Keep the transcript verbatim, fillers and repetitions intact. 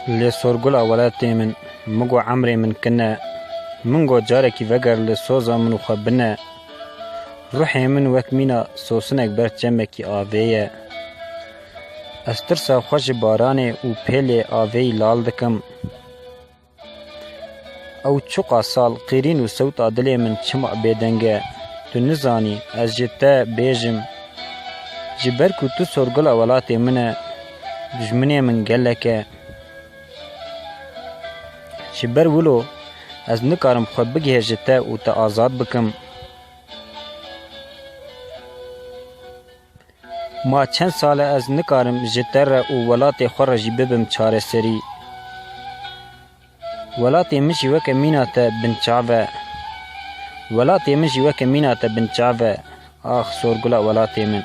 Lê sorgula welatê min, min got emrê min kin e. Min got carekî veger li soza min û xwe bine. Ruhê min wek mîna sosinek ber çemekî avê ye. Ez tirsa xwe ji baranê û pêlê avêyî lal dikim. Ew çiqas sal qîrîn û sewta dilê min çima bêdeng e. Tu nizanî ez ji te bêjim. Ji ber ku tu sorgula welatê min e, dijminê min gelek e. Ji ber wilo ez nikarim xwe bigihê ji te û te azad bikim. Ma çend sal e ez nikarim ji te re û welatê xwe re jî bibim çareserî. Welatê min jî weke mîna te binçav e. Welatê min jî weke mîna te binçav e. Ax, sorgula welatê min.